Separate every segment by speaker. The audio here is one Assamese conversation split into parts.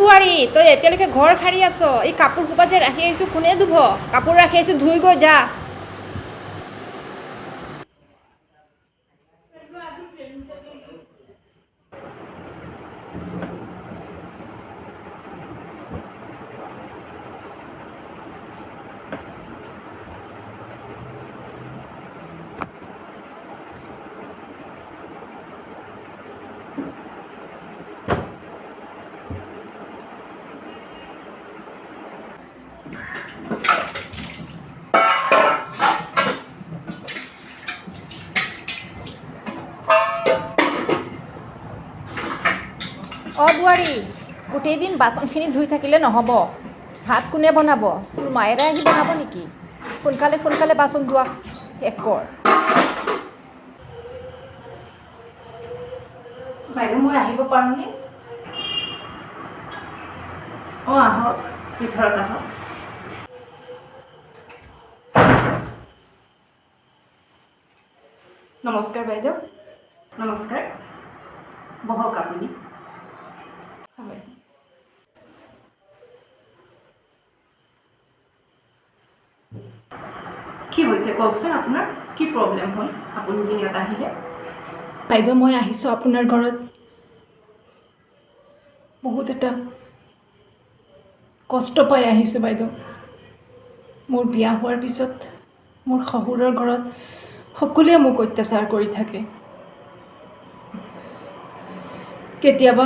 Speaker 1: বোৱাৰী, তই এতিয়ালৈকে ঘৰ সাৰি আছ? এই কাপোৰ সোপা যে ৰাখি আহিছোঁ, কোনে ধুব? কাপোৰ ৰাখি আহিছোঁ, ধুই গৈ যা। অ বোৱাৰী, গোটেই দিন বাচনখিনি ধুই থাকিলে নহ'ব। ভাত কোনে বনাব? তোৰ মায়েৰে আহি বনাব নেকি? সোনকালে সোনকালে বাচন ধোৱা শেষ কৰ।
Speaker 2: বাইদেউ, মই আহিব পাৰোঁনে? অঁ, আহক, ভিতৰত আহক। নমস্কাৰ বাইদেউ।
Speaker 3: নমস্কাৰ, বহক আপুনি।
Speaker 2: হয়।
Speaker 3: কি হৈছে কওকচোন, আপোনাৰ কি প্ৰব্লেম হ'ল, আপুনি যে ইয়াত আহিলে?
Speaker 2: বাইদেউ, মই আহিছোঁ আপোনাৰ ঘৰত বহুত এটা কষ্ট পাই আহিছোঁ বাইদেউ। মোৰ বিয়া হোৱাৰ পিছত মোৰ শহুৰৰ ঘৰত সকলোৱে মোক অত্যাচাৰ কৰি থাকে। কেতিয়াবা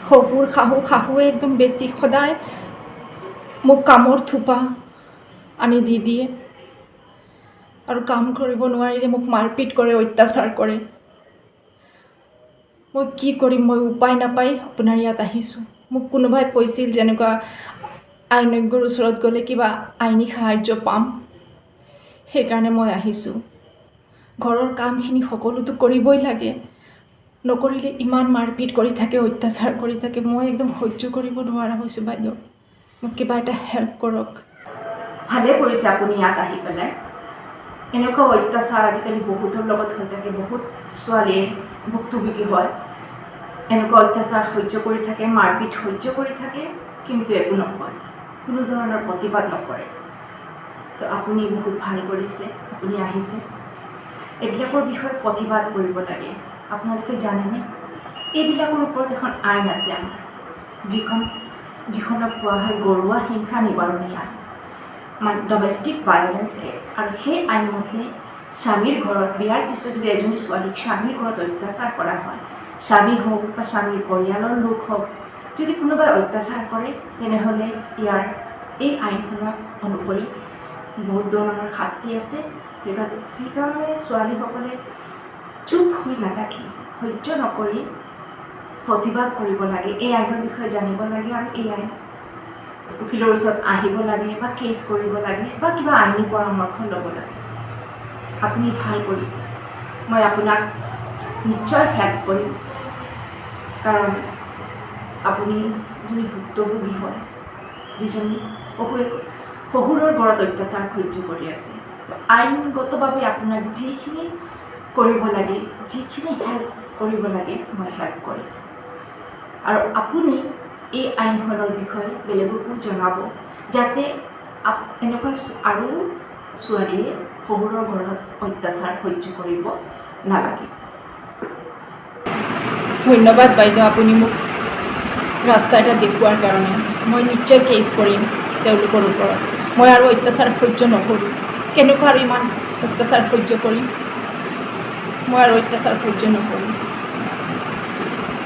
Speaker 2: শহুৰ শাহু, শাহুৱে একদম বেছি সদায় মোক কামৰ থোপা আনি দি দিয়ে আৰু কাম কৰিব নোৱাৰিলে মোক মাৰপিট কৰে, অত্যাচাৰ কৰে। মই কি কৰিম, মই উপায় নাপাই আপোনাৰ ইয়াত আহিছোঁ। মোক কোনোবাই কৈছিল যেনেকুৱা আইনজ্ঞৰ ওচৰত গ'লে কিবা আইনী সাহাৰ্য পাম, সেইকাৰণে মই আহিছোঁ। ঘৰৰ কামখিনি সকলোতো কৰিবই লাগে, নকৰিলে ইমান মাৰপিট কৰি থাকে, অত্যাচাৰ কৰি থাকে। মই একদম সহ্য কৰিব নোৱাৰা হৈছোঁ বাইদেউ। মোক কিবা এটা হেল্প কৰক।
Speaker 3: ভালে কৰিছে আপুনি ইয়াত আহি পেলাই। এনেকুৱা অত্যাচাৰ আজিকালি বহুতৰ লগত হৈ থাকে। বহুত ছোৱালীয়ে ভুক্তভোগী হয়। এনেকুৱা অত্যাচাৰ সহ্য কৰি থাকে, মাৰপিট সহ্য কৰি থাকে, কিন্তু একো নকয়, কোনো ধৰণৰ প্ৰতিবাদ নকৰে। তো আপুনি বহুত ভাল কৰিছে, আপুনি আহিছে। এইবিলাকৰ বিষয়ে প্ৰতিবাদ কৰিব লাগে। আপোনালোকে জানেনে, এইবিলাকৰ ওপৰত এখন আইন আছে আমাৰ, যিখনক কোৱা হয় ঘৰুৱা হিংসা নিবাৰণী আইন, মানে ডমেষ্টিক ভায়লেঞ্চ এক্ট। আৰু সেই আইনমতে স্বামীৰ ঘৰত বিয়াৰ পিছত যদি এজনী ছোৱালীক স্বামীৰ ঘৰত অত্যাচাৰ কৰা হয়, স্বামী হওক বা স্বামীৰ পৰিয়ালৰ লোক হওক, যদি কোনোবাই অত্যাচাৰ কৰে, তেনেহ'লে এই আইনখনৰ অনুসৰি বহুত ধৰণৰ শাস্তি আছে। সেইকাৰণে ছোৱালীসকলে চুপ হৈ নাথাকি, সহ্য নকৰি প্ৰতিবাদ কৰিব লাগে, এই আইনৰ বিষয়ে জানিব লাগে আৰু এই আইন উকিলৰ ওচৰত আহিব লাগে বা কেছ কৰিব লাগে বা কিবা আইনী পৰামৰ্শ ল'ব লাগে। আপুনি ভাল কৰিছে। মই আপোনাক নিশ্চয় হেল্প কৰিম, কাৰণ আপুনি এজনী ভুক্তভোগী হয়, যিজনী শহুৰৰ ঘৰত অত্যাচাৰ সহ্য কৰি আছে। আইনগতভাৱে আপোনাক যিখিনি কৰিব লাগে, যিখিনি হেল্প কৰিব লাগে, মই হেল্প কৰিম। আৰু আপুনি এই আইনখনৰ বিষয়ে বেলেগকো জনাব, যাতে এনেকুৱা আৰু ছোৱালীয়ে শহুৰৰ ঘৰত অত্যাচাৰ সহ্য কৰিব নালাগে।
Speaker 2: ধন্যবাদ বাইদেউ, আপুনি মোক ৰাস্তা এটা দেখুওৱাৰ কাৰণে। মই নিশ্চয় কেছ কৰিম তেওঁলোকৰ ওপৰত। মই আৰু অত্যাচাৰ সহ্য নকৰোঁ। কেনেকুৱা আৰু ইমান অত্যাচাৰ সহ্য কৰিম? মই আৰু অত্যাচাৰ সহ্য নকৰোঁ।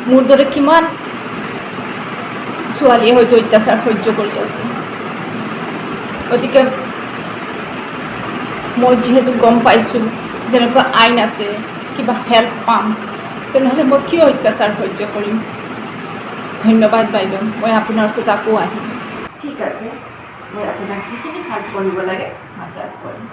Speaker 2: মোৰ দৰে কিমান ছোৱালীয়ে হয়তো অত্যাচাৰ সহ্য কৰি আছে। গতিকে মই যিহেতু গম পাইছোঁ যেনেকুৱা আইন আছে, কিবা হেল্প পাম, তেনেহ'লে মই কিয় অত্যাচাৰ সহ্য কৰিম? ধন্যবাদ বাইদেউ, মই আপোনাৰ ওচৰত আকৌ আহিম।
Speaker 3: ঠিক আছে, মই আপোনাক যিখিনি হেল্প কৰিব লাগে, মই হেল্প কৰিম।